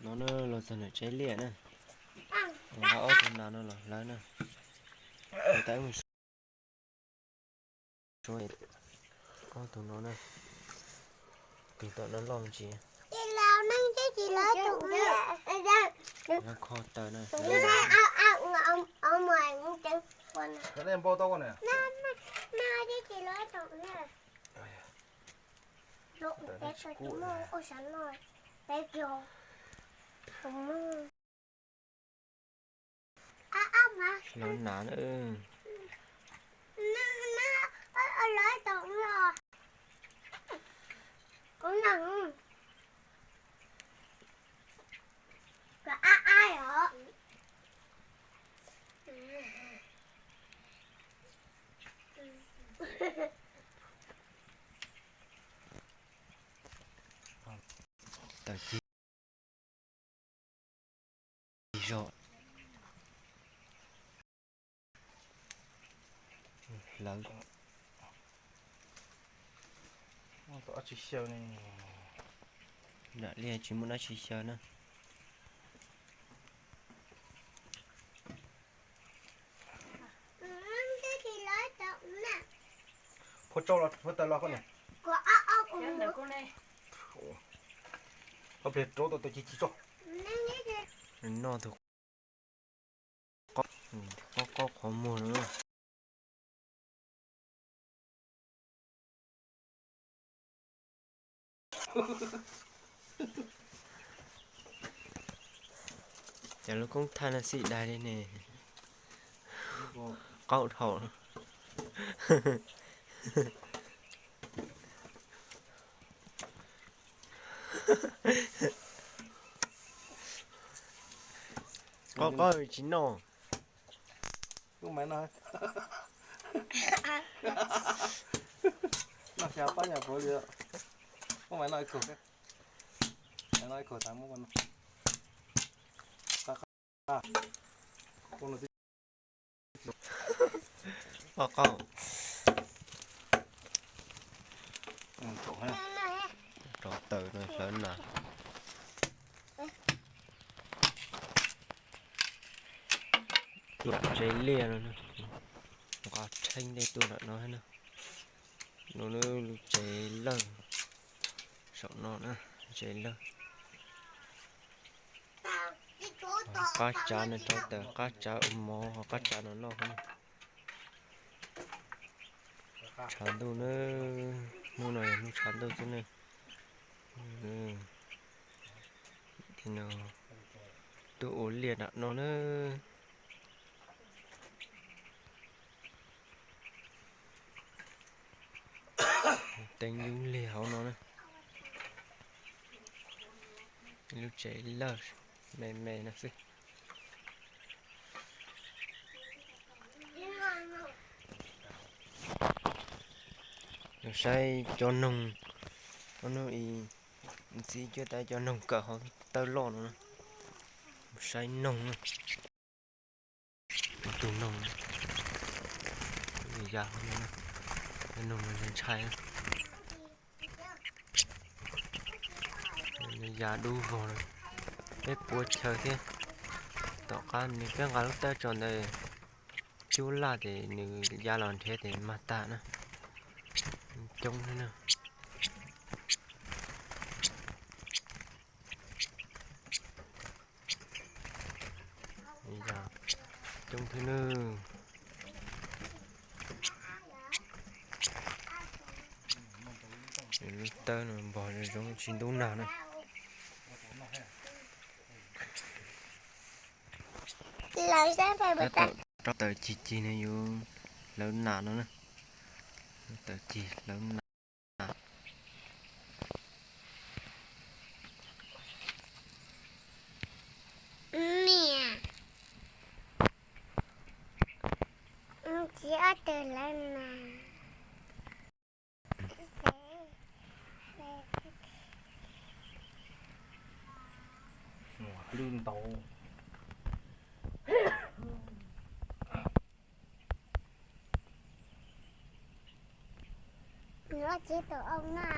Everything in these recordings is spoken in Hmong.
No na, los txog ntawm tsev liaj na. Nqa ob tug nas no los hlawv na. Mus tau mus suav ob tug no na. Tus tom no loj me ntsis. Lawv kho taws na. Lov nas na. Taws cig zog. Hlawv. Dab tsi xyaw ne? Dab liaj tsis muaj dab tsi xyaw na. Phua tsau los phua taws los koj niam. Ob pliag rauv tau taws cig cig tso. Noj tus qaub, qaub qhov muag no. Cov lub koob thaij no xim dai li ne. Qaub dhau. Qaub qaub tsis noj. Kuv mas no, noj xya pab nyuam qhuav li. Kuv mas no ib kaug, no ib kaug tas muab no. Qaub qaub. Rov taws no hlawv nas. Tuaj tsev liaj no, nqa tsheb ntej tuaj nram no na. No lub tsev lawj, saum no na, tsev lawj. Qab tsav no rov taws, qab tsav ua mov, qab tsav no noj. Tshav ntuj na, hnub no yog hnub tshav ntuj xwb na. Tim no tuaj ua liaj nram no na. Teeb lub liaj hauv no na. Lub tsev lawj me me no xwb. Saib cov noog, hnub ib ntxiv cuab tas cov noog kawm hauv tawb loj no. Saib noog na. Tus noog, ya, noog no ntshai ntshai. Nws ya dub vog na. Peb puav chaw thiab. Tom qab nws peb nqa lub tawb tso ntawd cub laj ces nws ya los nrhiav ces mag tag na. Coob thiab na. Coob thiab nawb. Lub tawb no npog zoo tsis ntub nag na. Rov taws cig cig no yuav hlawv nas no na. Taws cig hlawv nas. Niam, txiv ob tug hlawv nas. Hlwb ntau. Nws txiv tus ua no.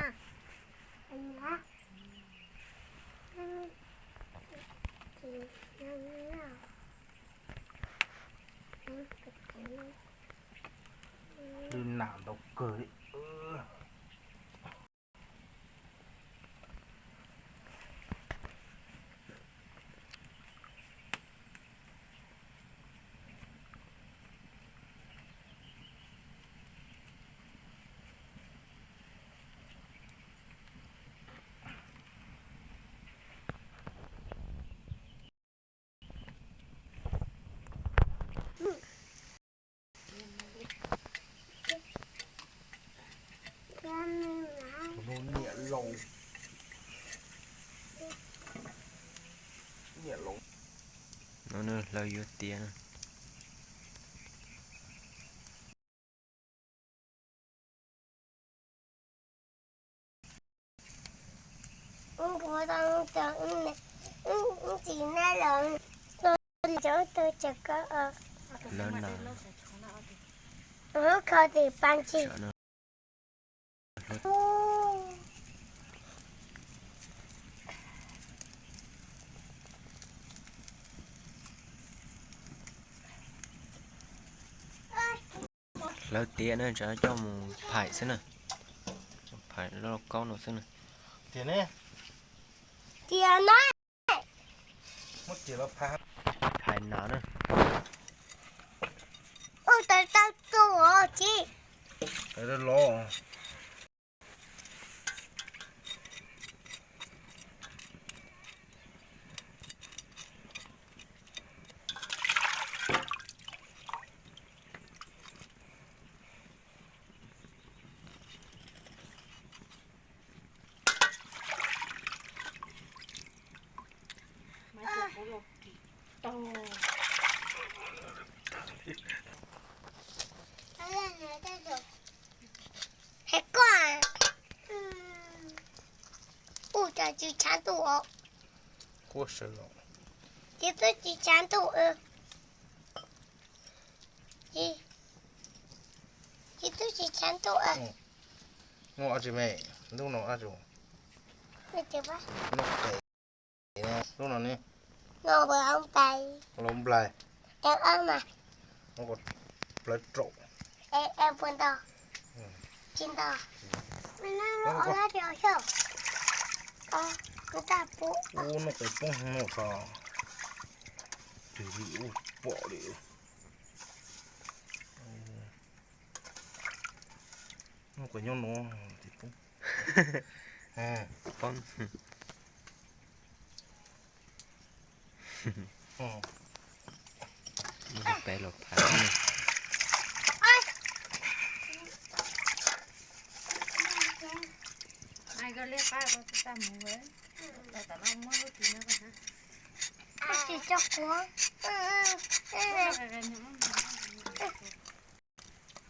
Niam laus, niam laus. No hlawv yuav tiav na. Ntxim na los, lawv na, kho tim pa ntsis. Hlawv tiav na, tsam coj mus phais xwb na. Phais lauj kaub no xwb na. Tiav ne. Tiav na. Muab tiav los phais. Phais nas na. Ua tau tau tus os tsis. Los. Hais koj, ua cas tsis tshav ntuj os? Tsis, twb tsis tshav ntuj. Tsis, twb tsis tshav ntuj. Noj dab tsi me? Ntuj no dab tsi? Noj tes. Lub no ne. Los nplais. Los nplais. Plawv rau. Tsis nto. Ub, noj tes poob no tso. Twg li ub pom li. Noj tes nyob no tes poob. Poob. Muab peb los phais.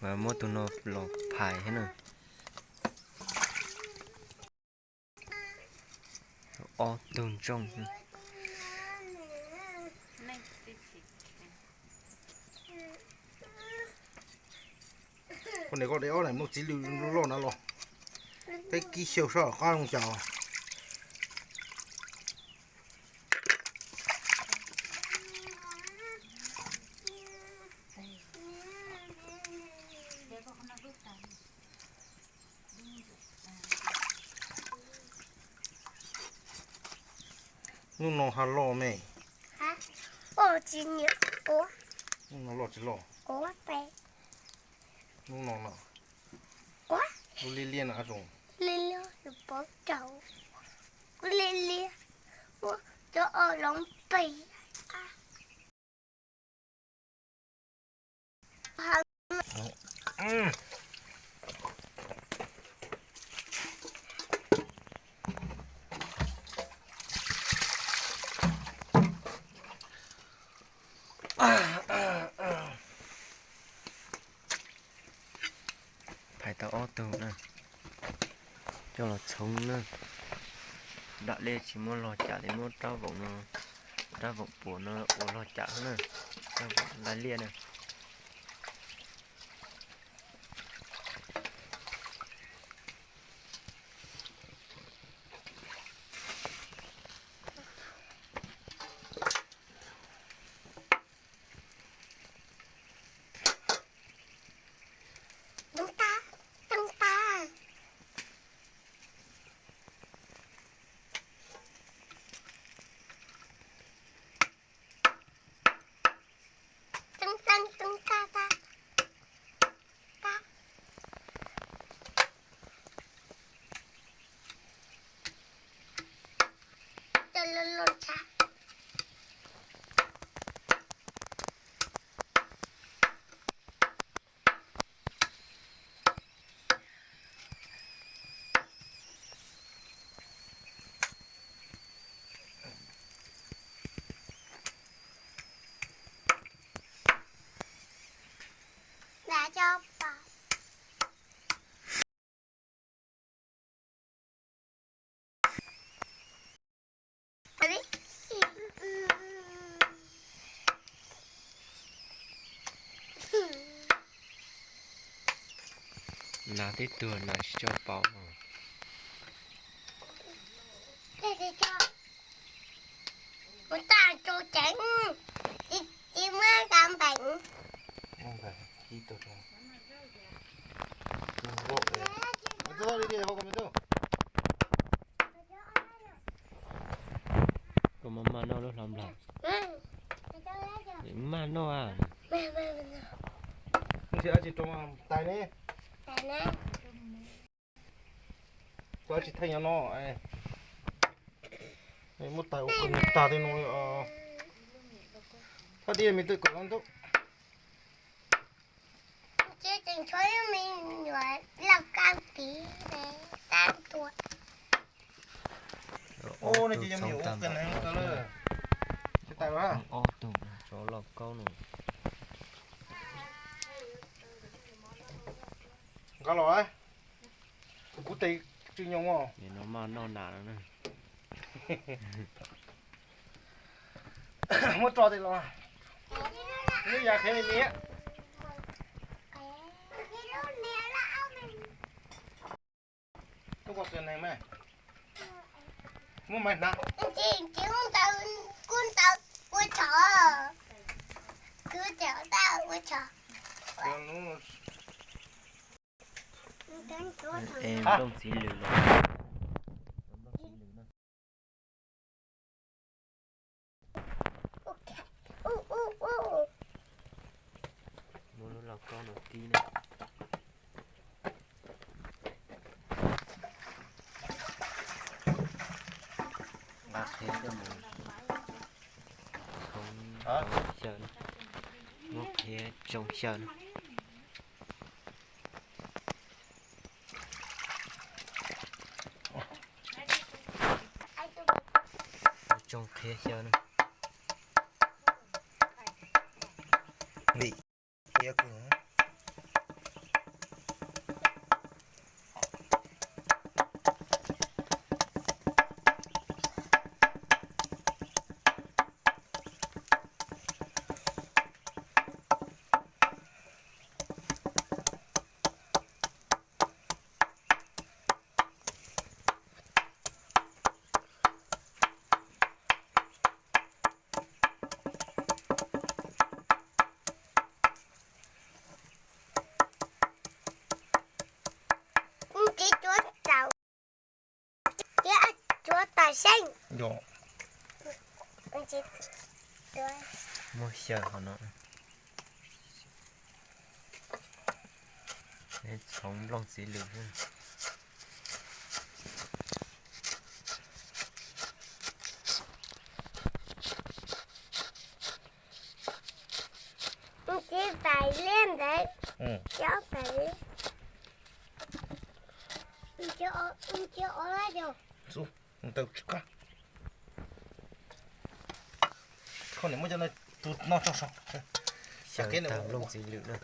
Mas muab tus no los phais thiab na. Ob tug ntsooj. Koj niam koj de ob daim nplooj txiv lwj loj na los. Peb kib xyaw soj qab zoo cas. Lub no ha loj me. Lub no loj tsis loj? Lub no no. Lub liab liab no zoo. Phais tau ob tug na, coj los txhoov na. Dam liaj tsis muab log cam li, muab rab voom no, rab voom puas no ua log cam na. Rab voom laj liaj na. lub tshav. Nas tib tug nas tsis tso pauv. Kuv tau tsu ceev, tsis muab kav npeem. Koj maj maj noj lub hlau nplam. Maj noj a. Tais ne. Koj tsis theej nyob no. Muab tais ua koj niag tag tej no li os. Thaj tib me twj kom no ntub. Ces tseem tshuav ib me nyuam lauj kaub tid ne, tab tua. Ub, no ces yog me nyuam ub kawg neeg kawg lawm. Tsis tas lawm. Ob tug tsov lauj kaub no. Nqa los, kuv tes tsw nyoos os. No maj noj nas no na. Muab tso tes los. Neb yam qhev me me. Tub koj kawg neeg mas. Muab maiv hnav. Kuv ntawd ua tshov. Kuv ntawd ua tshov. Es nplooj txiv lwm los. Muab lub lauj kaub no kib na. Nqa qhiav coj mus txhoov xyaw na. Muab qhiav tsoo xyaw na. Tsoo qhiav xyaw na. Vim qhiav kawg. Txiv cuav tau, txiv cuav tas seej. Muab xyaw qhov no. Txhoov nplooj txiv lwm. Txiv pais liab ntawd, txiv pais liab. Txiv ntawd tsis qab. Kho niam muab cov no tso saum. Xyaw tag nplooj txiv lwm na.